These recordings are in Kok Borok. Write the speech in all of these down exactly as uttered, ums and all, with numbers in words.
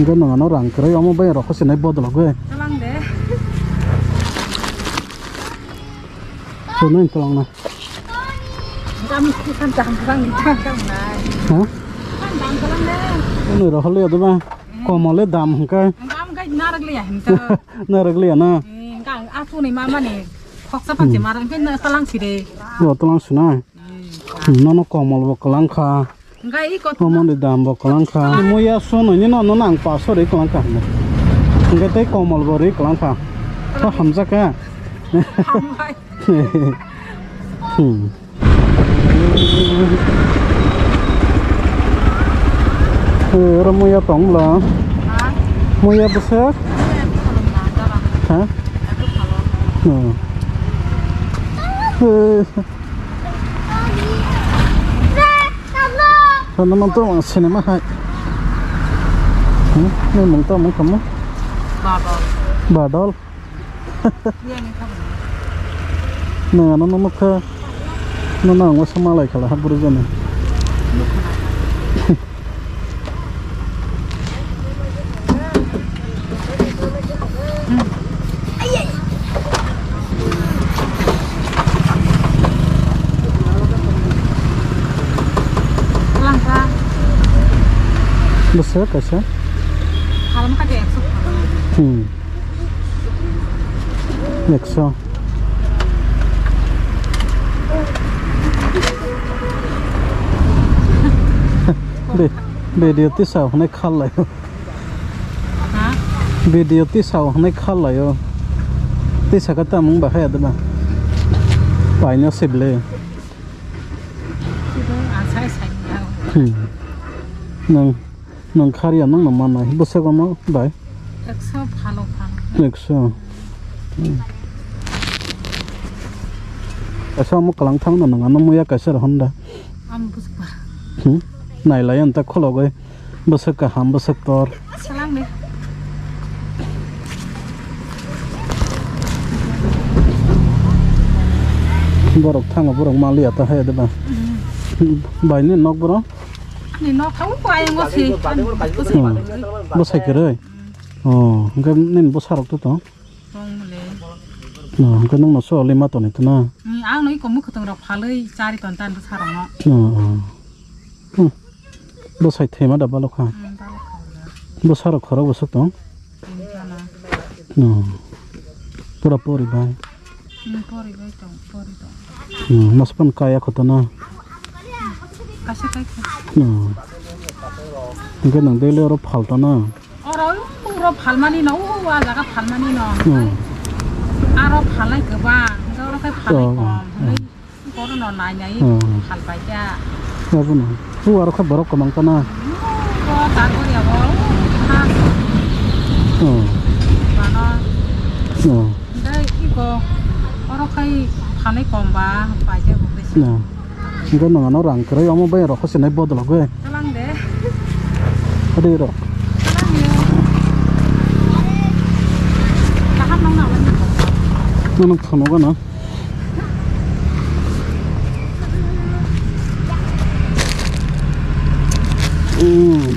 Hingke nwng ano rang kwrwi omo bai rokho sinai bodologwi. Kalang de. Chwnwi kalang na. Dam kan dam kalang ni dam kalang nai. Ha? Kan dam kalang de. Ini rohol ya duma. Komole dam hingke. Dam kai narak liya hingke. Narak liya na. Hingke aku ni mama ni. Khoksa panche mar hingke na talang sire. Yo talang sinai. Nono komol bo kwlang kha. Hingke iko. Komol ni dam bo kwlang kha. Muya sono ni nono nang paso ri kwlang kha. Hingke tei komol bo ri kwlang kha. To hamjak kha. Hambai. Hmm. Eh, oro muya tong bwla. Ha? Muya bwswk? Muya tong bwla, jara. Ha? Aku phalok. Oh. Eh. Ano mang tong cinema hai. Hmm? Ni mang tong mang kamu? Badol. Badol. Nwng ano nukha, nono ang uaisa malai khala ha bwrwi jani. Bwswk kaisa? Hmm. Ekso. Be-, video tisa hwnwi khal laio. Ha? Video tisa hwnwi khal laio. Tisa khe tamung bahai adama. Paino sible. Sibung asai sai. Hmm. Nang Nwng kharya nwngno manai, bwswk omo bai? Ekso phalo phalo. Ekso. Hmm. Kaisa omo kwlang thangno nwng ano muya kaisa rw honda. Am bwswk ba. Hmm? Nailai ang ta khulogwi bwswk kaham bwswk tor. Swlangni. Borok thango borok maliya ta hai de ba. Hmm. Bai ni nok borok. Ani nok thango ko ayang o si. Hmm. Bwsai kwrwi? Oh, hwnkhe nini bwsarok to tong? Tong le. Oh, hwnkhe nwngno so lima toni to na? Hmm, ang no iko mwkhwtwng rok phalwi chari ton tan bwsarok no. Oh, oh. Hmm. Bwsai thwima da balokha? Hmm, balokha. Bwsarok khorok bwswk tong? Tini jana. Oh. Pura pori bai? Hmm, pori bai tong, pori tong. Hmm, mas pan kaya khotona? Kaisa kai kha. Hmm. Hwnkhe nwng daily oro phalta na? Oro, oro phalmani no, o, o, a jaga phalmani no. Hmm. Aro phalnai kwbang, hwnkhe oro khe phalnai kom, hmm, hwnwi borokno nai nai, hmm, phalpai kha. Abono. O aro khe borok kwbang ta na? O, o, Chakoriya bo, o, ha. Hmm. Bano. Hmm. Hwnkhe iko, oro khai phalnai kom ba, paikha bo besi. Hmm. Hingke nwng ano rang kwrwi omo bai rokho sinai bodologwi. Kalang de. Adi rok. Kalang yo. Kaham nang na wani. Nang phunuk gana. Hmm.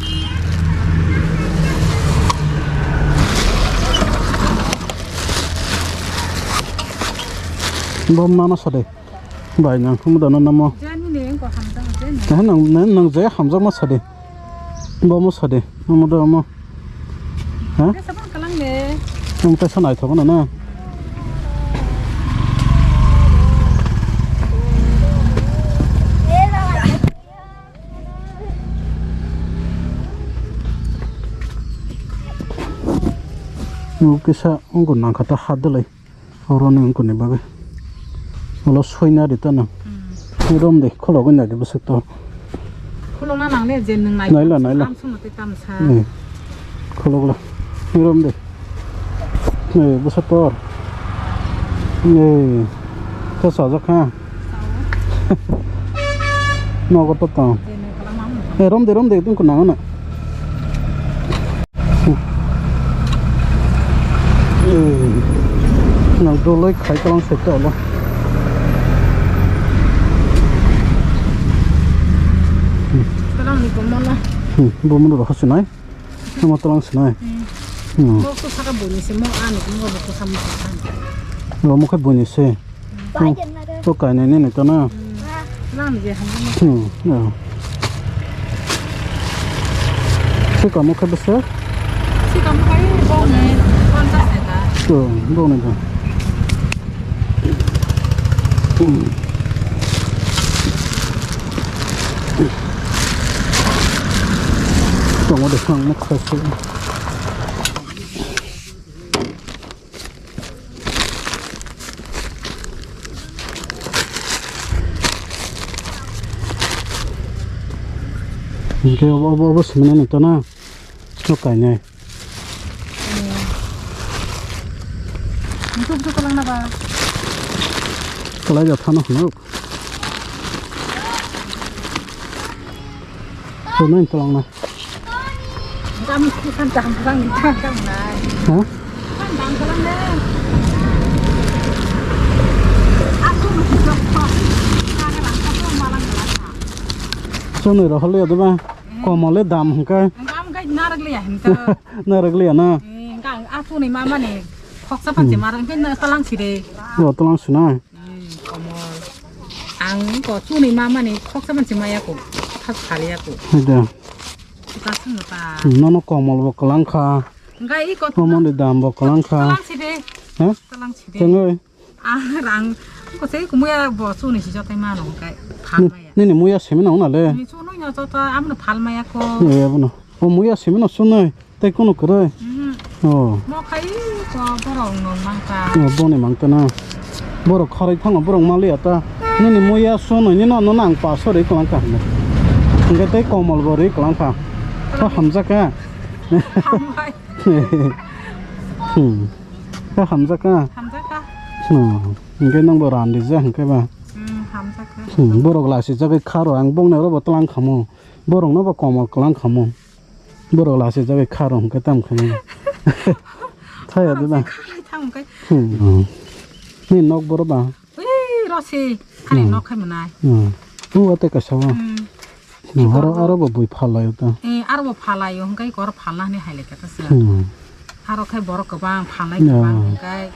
Bom nana sade. Bai nang khumu da nang namo. Jani ne ko hamjak je ne. Eh, nang, nang, nang je hamjakma sadi. Bo mo sadi. Omo da omo. Ha? Kaisa phano kalang de. Omo kaisa naithok na na. Omo kisa wngkha nangkha ta ha dalai. Oroni wngkha ni bagwi. Ulo soina ri tano. Hmm. Rom de, khulogwi nai de bwswk to. Khulogna nang le je nwng nai. Naila, naila. Am sung tei tamsa. Hmm. Khulogla. Rom de. Eh, bwswk tor. Eh, to sajak ha. Nogo to tong. Eh, rom de, rom de, tong ko nang na. Eh, nang doloi khai kalang sai ta lo. Kalang ni ko mana? Hmm, bo mano ro hasunai. Tamo tolong sinai. Hmm. Hmm. Mok to saka buni se, mok ani, mok bo to sam sa. Lo mok buini se. Hmm. To kainai nini to na. Hmm. Lang je ham. Hmm. Ya. Se kamo khe bese? Se kamo kai bong ne, pon ta se ta. To, bong ne ta. Tongo de phang moksa se. Hingke obo, obo, obo siminani tona. Nok kainai. Bwswk bwswk kwlangna ba? Kwlai ja phano hwnwi. Hwnwi kwlangna. Gam kusan jang jang jang jang nai. Ha? Kusan jang kwlang de. Aku mesti jok kok. Kagak langka tuh malang kwlang. Chwnwi rohorliya de ba? Komole dam hwnkhe. Hwnkhe am gai narwkliya hwnkhe. Narwkliya na? Eh, hwnkhe ang aswkni mama ni khoksa phansi mar hwnkhe na talang side. Bo talang sinai? Hmm, komol. Ang ko chwnwi mama ni khoksa phansi maya ko. Thak khaliya ko. Haida. Kasing ta. Nono komol bo kwlang kha. Hwnkhe i ko komol ni dam bo kwlang kha. Talang side. Ha? Talang side. Tengoi. Ah, rang ko se kumuya bo chuni si jotai mano kai phalmaya. Nini muya simi nang na le. Ni chunui no joto amno phalmaya ko. Ni abono. O muya simi no chunui tei kono kwrwi. Mhm. Oh. Mo khai ko borok no mangka. Oh, boni mangta na. Borok kharwi thango borok maliya ta. Nini muya chunui ni no no nang pa sori kwlang ka hwnwi. Hingke tei komol bo ri kwlang ka. To hamjak ka. Hambai. Hmm. Khe hamjak kha? Hamjak kha. Hmm. Hingke nangbo randijak hingke ba? Hmm, hamjak kha. Hmm. Borok lasijagwi kharo ang bongni oro bo tlang khamu. Borokno bo komol klang khamu. Borok lasijagwi kharo hingke tam khamu. Thaya de ba? Kharwi thang hingke. Hmm. Ni nok boro ba? Ui, rosi. Ani nok khai manai. Hmm. Ua te kaisa o. Hmm. Hmm, aro, aro bo bui phal laio ta. Eh, aro bo phal laio, hwnkhe kor phalna hwnwi hai lai kha ta sila. Hmm. Aro khai borok kwbang phalnai kwbang hwnkhe.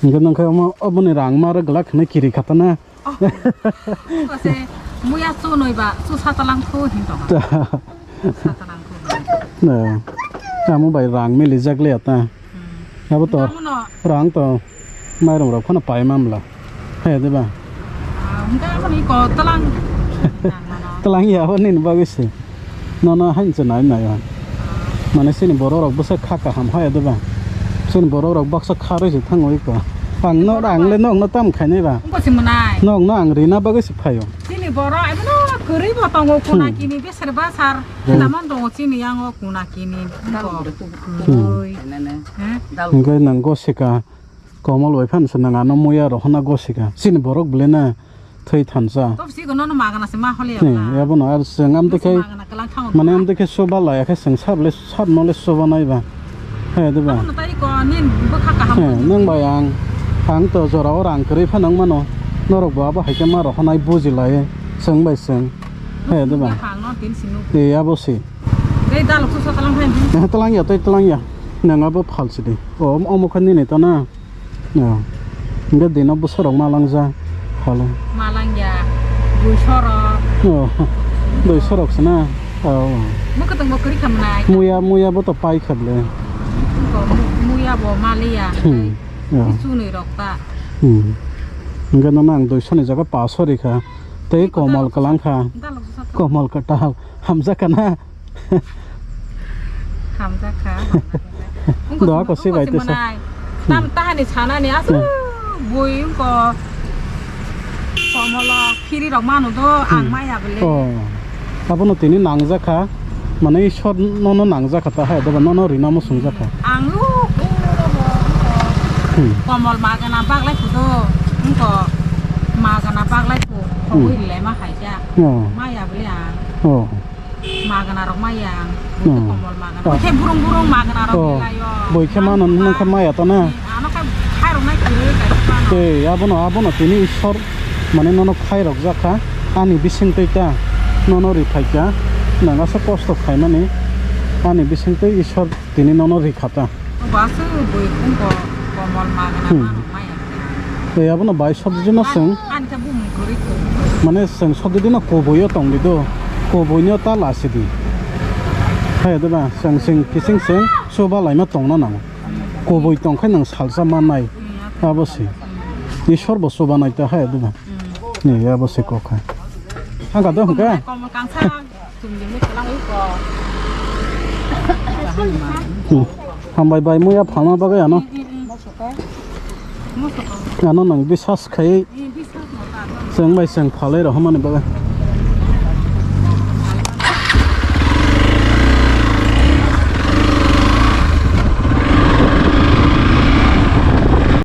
Hwnkhe nang khai omo, oboni rang ma aro glak hwnwi kiri kha ta na. Oh. Kose muya chunoi ba, chu satalang khu hin tong. Satalang khu. Na. Amo bai rang mili jak le ta. Hmm. Abo to. Rang to. Mairum rok phano pai mamla. He diba? Ah, hwnkhe aboni ko tlang. Tlang ya, abo nini bagwi se. Nono hain se nai nai. Mane sini borok rok bwsa kha kaham haya diba? Sini borok rok baksa kha roi se thango iko. Ang no, ang le nok no tam khainai ba. Wngkho se mwnai. Nok no ang rina bagwi se phaio. Sini borok abono kwrwi bo tongo kuna kini beser basar. Hmm. Lamon tongo chini yango kuna kini. Wngkho. Hmm. Kwrwi. He? Hwnkhe nang go sika. Komol bai phano se nang ano muya rohorna gosika. Chini borok bwlena thwi thansa. Tob si gono no magana se ma hole. Hmm, ya ba. Abono ar chwng amtwi khe magana kalang thango mane ba. Amtwi khe soba laya khe chwng sab le sab no le soba nai ba. He de ba. Abono tai ko nin bwkha kaham. He, nang bai ang, ang to jora o rang kwrwi phano wng mano. Norok bo abo hai khe ma rohornai buji lai chwng bai chwng. He de ba. Hang no tin sinu. E abo si. Tei dalok susa talang phai. He talang ya, tei talang ya. Nang abo phal si de. O omo khe nini to na. Oh. Hingke dino bwsarok malangjak. Halo. Malangya. Duiso rok. Oh. Duiso rok se na. Oh. Mwkhwtwng bo kwrwi kha mwnai. Muya, muya bo to pai kha ble. Ko mu-, muya bo maliya. Hmm. Oh. Chunui rok ta. Hmm. Hingke no nang duiso ni jaga paso rikha. Tei komol kalang kha. Dalok bwsa. Komol kwtal. Hamjak kha na. Hamjak kha, hamjak kha. Doa ko se bai te sa. Tam tahani sanani asu bui ko komolo phiri rok manu do ang maya bele. Oh. Abono tini nangjak kha. Mane Ishwar nono nangjak kha ta hai doba nono rina mo sungjak kha. Ang lu ko komol magana baglai phu do. Ko magana baglai phu. Ko ui le ma hai ja. Oh. Maya bele ang. Oh. Magana rok maya ang. Hmm. Komol magana. Oh. Khe burung burung magana rok. Oh. Boi khe mano nung khe maya to na. Ano khe khai rok nai khe kai mano. Tei abono, abono tini Ishwar mane nono khai rok jak kha. Ani bising tei ta nono ri phai kha. Nang asa kosto khai mani. Ani bisingtwi Ishwar tini nono rikha ta. Obo aswk bui khum ko-, komol magna Hmm. ma maya. Tei abono bai sobjino chwng. Ani khe bumung kwrwi khum. Mane chwng sobjino kubuio tongdi do. Kubuino ta lasidi. Hai diba chwng chwng kising chwng chuba laima tongna nango. Kubui tongkhe nwng salsa mannai. Abo se. Ishwar bo chubanai ta hai diba. Ni abo se kok hai. Hangka do hwnkhe. Komol kangsa. Hmm. Hambai bai muya phalna bagwi ano. Ano nang bisas khai. Chwng bai chwng phalai rw hwnmani bagwi.